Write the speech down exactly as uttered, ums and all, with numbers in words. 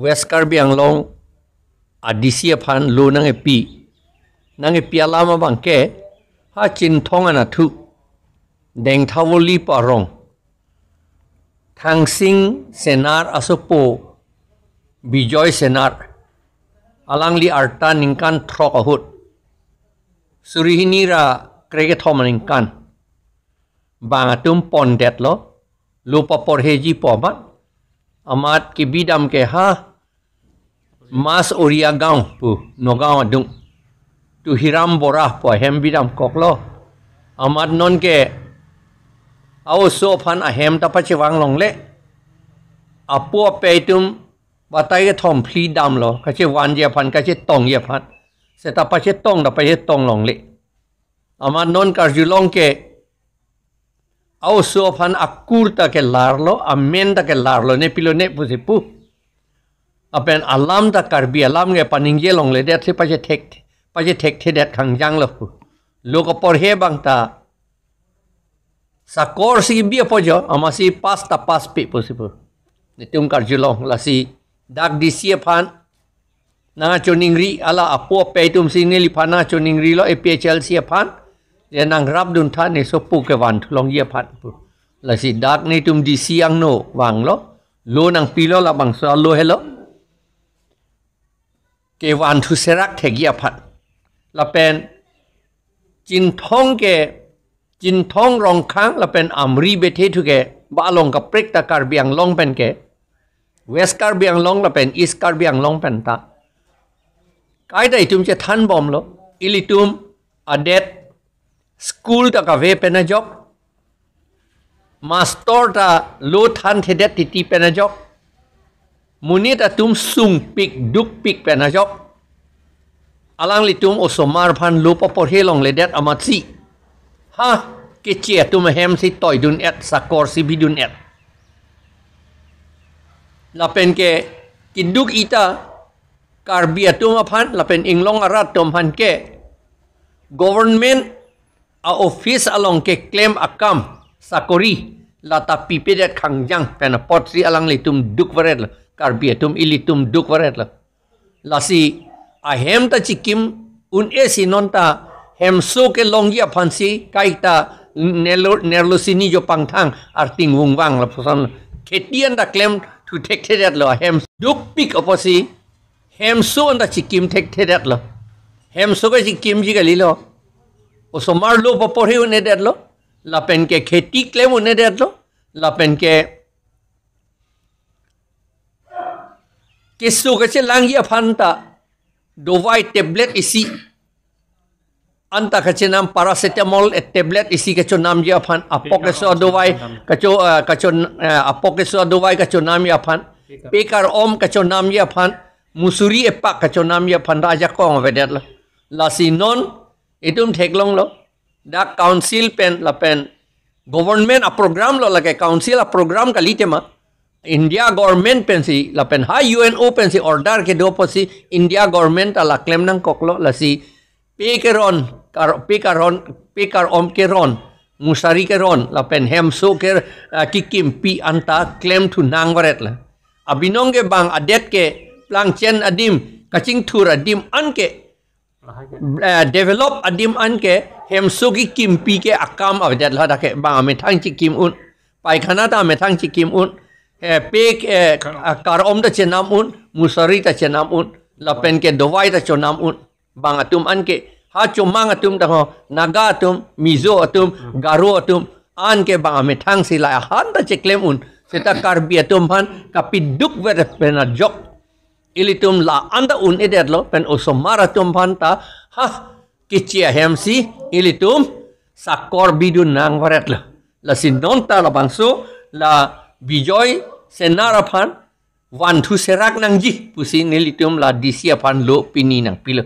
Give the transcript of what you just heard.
West Karbi Anglong a D C aphan lo nang-epi, nang-epi alam abangke ha Chinthong anatthu, Dengthavoli pu arong, Thangsing Senar asopo Bijoy Senar, alangli arta ningkan throk ahut, suri hini ra krekethom aningkan, bang atum pondetlo, lo paporheji pu amat, amat kebidam ke ha Mas Oria Gaon pu Nagaon adung, Tuhiram Bora pu ahem bidamkoklo. Amat nonke a-oso aphan ahem ta pachevang longle. Apo apei atum batai kethom phli damlo, kachevanji aphan, kachetongji aphan. Seta pachetong ta pachetong longle. Amat non karjulong ke a-oso aphan akur ta kelarlo, amen ta kelarlo, ne pilo ne pusi pu. Lapen alam ta Karbi alam ke paningje longledetsi pachethek, pachethekthedet kangjanglo pu. Lo kaporhe abang ta sakor si bi apo jo, amatsi pass ta pass pi pusi pu. Netum karjulong, lasi dak D C aphan nangchoningri, ala apo apei atumsi neliphan nangchoningrilo A P H L C aphan, je nangrapdun tha, ne sopo kevanthulongji aphan pu. Lasi dak netum D C angno vanglo, lo nangpilo, labangso alo helo kevanthu serak thekji aphan. Lapen Chinthong ke, Chinthong, Rongkhang lapen Amri bethe thu ke, ba along kaprek ta Karbi Anglong pen ke, West Karbi Anglong lapen East Karbi Anglong pen ta kaita itum chethanbomlo, ilitum adet school ta kave pen ajok, mastor ta lo thanthedet titi pen ajok, monit atum sungpik dukpik pen ajok, alanglitum osomar aphan lo paporhe longledet amatsi ha keche atum ahemsi toidun-et, sakor si bidun-et. Lapen ke keduk-i ta Karbi atum aphan lapen inglong arat atum aphan ke government a-office along keklem akam sakori lata pipedet kangjang pen apotsi alanglitum duk varetlo, Karbi atum, ilitum duk varetlo. Lasi ahem ta chikim un-e si non ta hemso kelongji aphansi kaita nerlo, nerlo sini jo pangthang arting vungvang lapuson kheti an ta klemthu thekthedetlo, ahem dukpik apotsi hemso an ta chikim thekthedetlo. Hemso ke chikimji kalilo. Osomar lo paporhe un-edetlo, lapen ke kheti klem un-edetlo, lapen ke keso kachelangji aphan ta dovai tablet isi an ta kachenam, paracetamol, eh, tablet isi kachonamji aphan, apo keso adovai kacho, eh, kacho, eh, apo keso adovai kachonamji aphan, pekar om kachonamji aphan, musuri epak kachonamji aphan ta ajakong avedetlo. Lasi non itum theklonglo, dak council pen lapen government a-program lo, lake council a-program kalitema, India government pensi lapen ha U N O pensi order kedo apotsi India government ta la klem nangkoklo. Lasi pe keron, kar, pe karon, pekar om keron, musari keron lapen hemso ke, ah, kekimpi an ta klemthu nang varetlo. Abinong ke bang adet ke plangchen adim, kachingthur adim an ke, eh, develop adim an ke hemso kekimpi ke akam avedetlo, dak ke bang amethang chikim un, paikhana ta amethang chikim un, eh, pe, eh, kar om ta chenam un, musari ta chenam un, lapen ke dovai ta chonam un. Bang atum an ke, ha chomang atum ta ho, Naga atum, Mizo atum, Garo atum an ke bang amethangsi la-an ta cheklem un, seta Karbi atum aphan kapiduk ver pen ajok ilitum la-an ta un-edetlo, pen osomar atum aphan ta ha keche ahemsi ilitum sakor bidun nang varetlo. Lasi non ta labangso la Bijoy Senar aphan vanthu serak nangji pusi nelitum la D C aphan lo pini nangpilo.